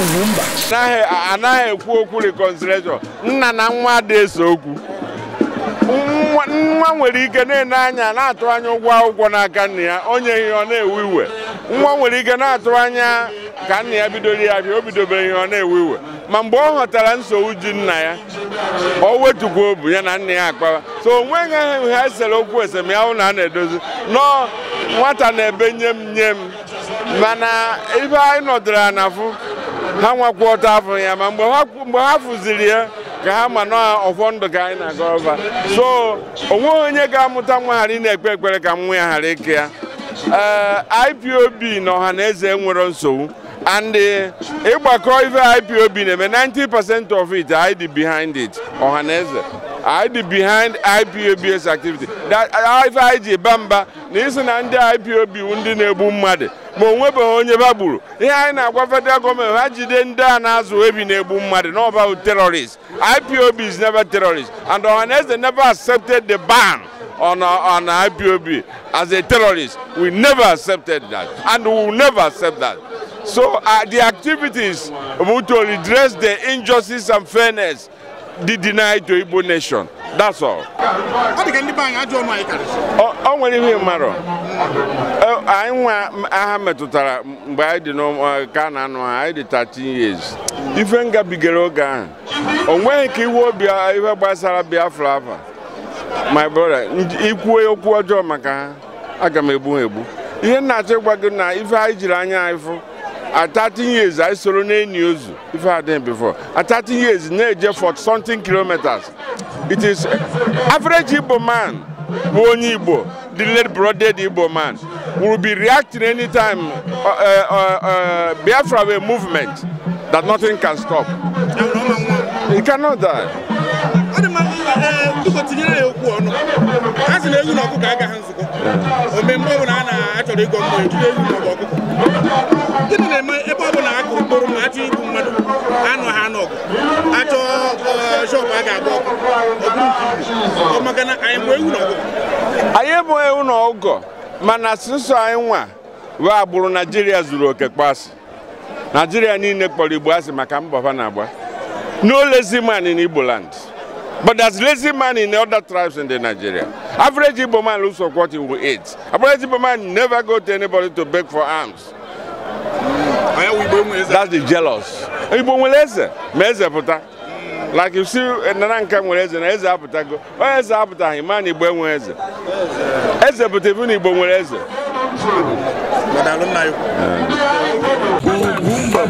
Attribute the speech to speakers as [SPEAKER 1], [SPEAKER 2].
[SPEAKER 1] Ugwumba.
[SPEAKER 2] Anaghị ekwu okwu reconciliation. Nna na nwa dị ese okwu. Nwa nwere ike na-ene anya na-atụ anya ụgwọ akwụkwọ n'aka nna ya, onye ihe ọ na-ewe iwe. Nwa nwere ike na-atụ anya ka nna ya bidoro ya abịa, o bidobere ihe ọ na-ewe iwe. Ma mgbe ọ ghọtara nsogbu ji nna ya, o wetukwa obu ya na nna ya akpawa. So onweghị ha esere okwu esemokwu na a na-edozi. Nọọ nwata na-ebe nye m nye m, mana ibe anyị nọdụrụ n'afụ ha nwakwa ọtọ afọ ya, ma mgbe ha fụziri ya ka ha ma na ọfọ ndụ ka anyị na-aga ọba. So onweghị onye ga-amụta nwa ghara ị na-ekpe ekpere ka nwa ya ghara ike ya. IPOB na Ọhaneze nwere nsogbu, and ịgbakọ ife IPOB na-eme 90% of it I dị behind it. Ọhaneze I dị behind IPOB's activity. Ife anyị ji ba mba na isi na ndị IPOB ndị na-egbu mmadụ, ma o nwebeghị onye ba gburu. Ihe anyị na-agwa federal gọọmenti, ha jide ndị a na-azụ ebi na-egbu mmadụ na ọba terrorist. IPOB is never terrorist, and Ọhaneze never accepted the ban on IPOB as a terrorist. We never accepted that, and we will never accept that. So the activities to redress the injustice and fairness they denied to Igbo nation. That's all. O nwere ihe mmadụ anyị nwa agha metụtara mgbe anyị dị ka na-anụ ha, anyị dị 13 years. Ife ngabigara oge ahụ, o nweghị ka iwe obi ihe gbasara Biafra afa. My brother, ikwu okwu ọjọọ maka ha, aga m egbu ha egbu. Ihe m na-achọ ịgwa gị na ife anyị jiri anya anyị fụ at 13 years, I soro na-enyi ozu ife adịghị before. At 13 years, na-eje for something kilometers. It is average Igbo man, bụ onye Igbo, the late blooded Igbo man, will be reacting anytime Biafra a movement that nothing can stop. He cannot die. Anyị bụ ewu na ọgọ, mana sịsọ anyị nwa wee agbụrụ Naijiria zuru oke kpasị. Naijiria niile kpọrọ Igbo asị maka mbọ ha na-agba. No lazy man in Igbo land. But there's lazy man in other tribes in the Nigeria. Average Igbo man looks for what he will eat. Average Igbo man never go to anybody to beg for alms. That's the jealous. Igbo nwere eze, ma eze pụta. Like you see, Nananka nwere eze na eze apụtago. Onye eze apụtaghị, ma na Igbo enwe eze. Eze pụta ifu na Igbo nwere eze.
[SPEAKER 1] Ugwumba.